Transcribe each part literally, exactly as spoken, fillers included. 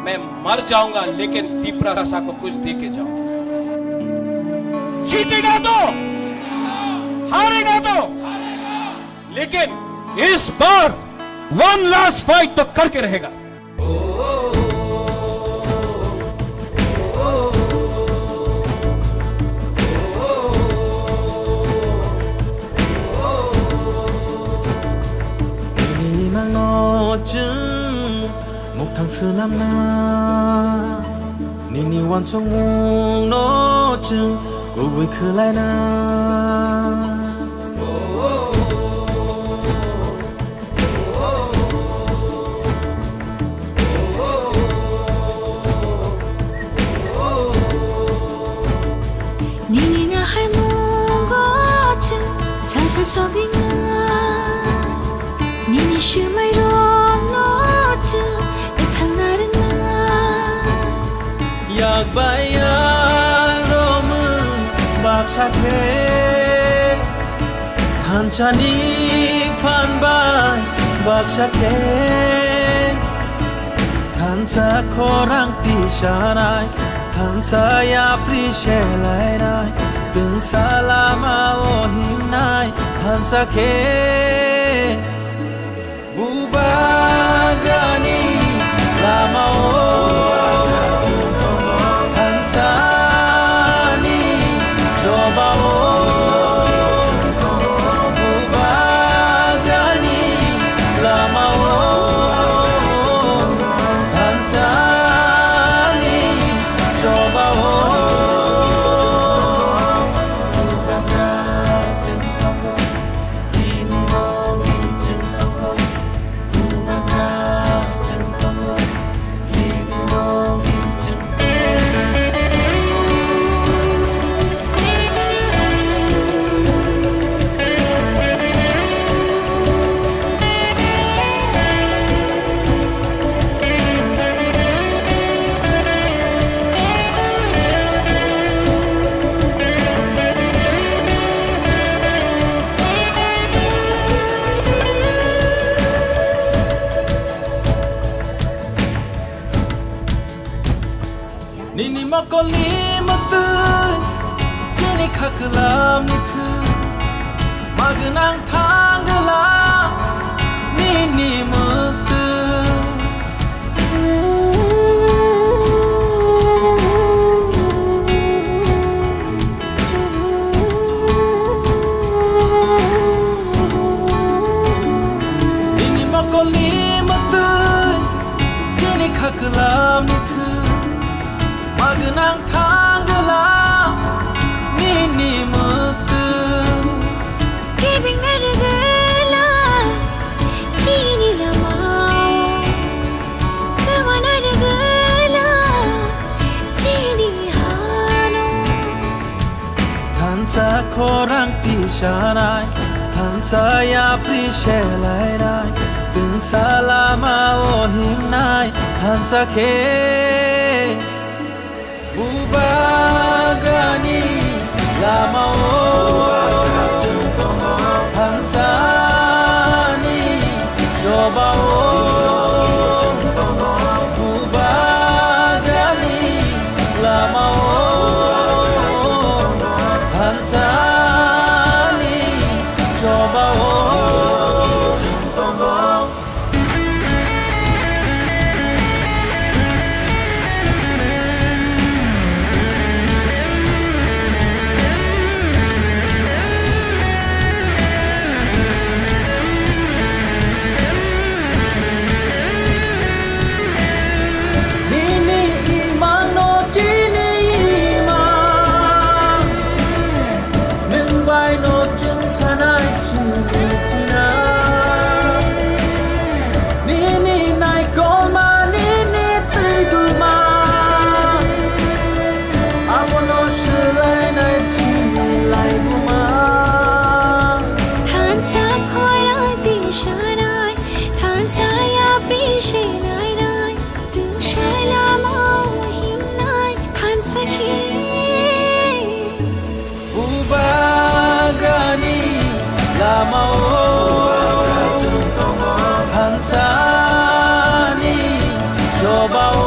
मैं मर जाऊंगा, लेकिन तिपरासा को कुछ दे के जाऊंगा। जीतेगा तो, हारेगा तो, लेकिन इस बार वन लास्ट फाइट तो करके रहेगा। Nini nangno chwng muktang swnamna, nini uansukmungno chwng kubui khwlaina. Nini naharmungo chwng salsa sogwina, nini swmairokno chwng bwthangna rwngna. Yak bai yak romwi baksa khe, thansani phan bai baksa khe, thansa khorang tisanai, thansa yapri selainai, twngsa lama o himnai, thansa khe. Bubagrani lamao, thansani chobao, Bubagrani lamao, thansani chobao. Nini mokolni mwktwi, nini khaklamni thwi, magwnang thangwlang nini mwktwi. Nini mokolni mwktwi, nini khaklamni thwi, magwnang thangwlang nini mwktwi. Kebengna rwgwla chini lamao, kwmana rwgwla chini hano. Thansa khorang tisanai, thansa yapri selainai, twngsa lama o himnai, thansa khe. Bubagrani lamao, thansani chobao, Bubagrani lamao, thansani chobao. Nini imangno chini imang, nwng baino chwng sanai chini khuna. Nini naikolma, nini twi duma, abono swlainai chini laibuma. Thansa khorang tisanai, thansa yapri selainai, twngsa lama o himnai, thansa khe. Bubagrani lamao, thansani chobao,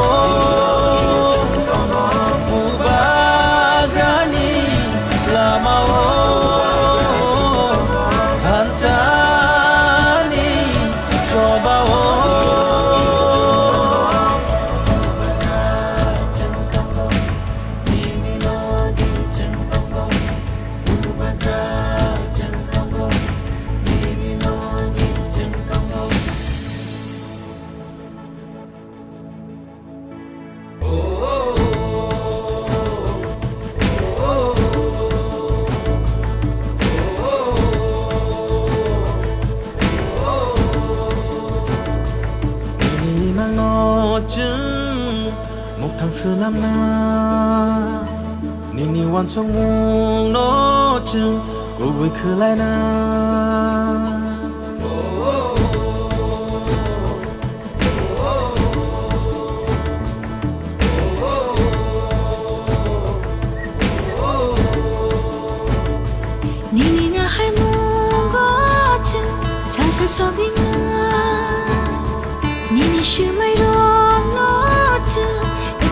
Swnamna nini uansukmungno chwng kubui khwlaina. Nini naharmungo chwng salsa sogwino. Nini swmai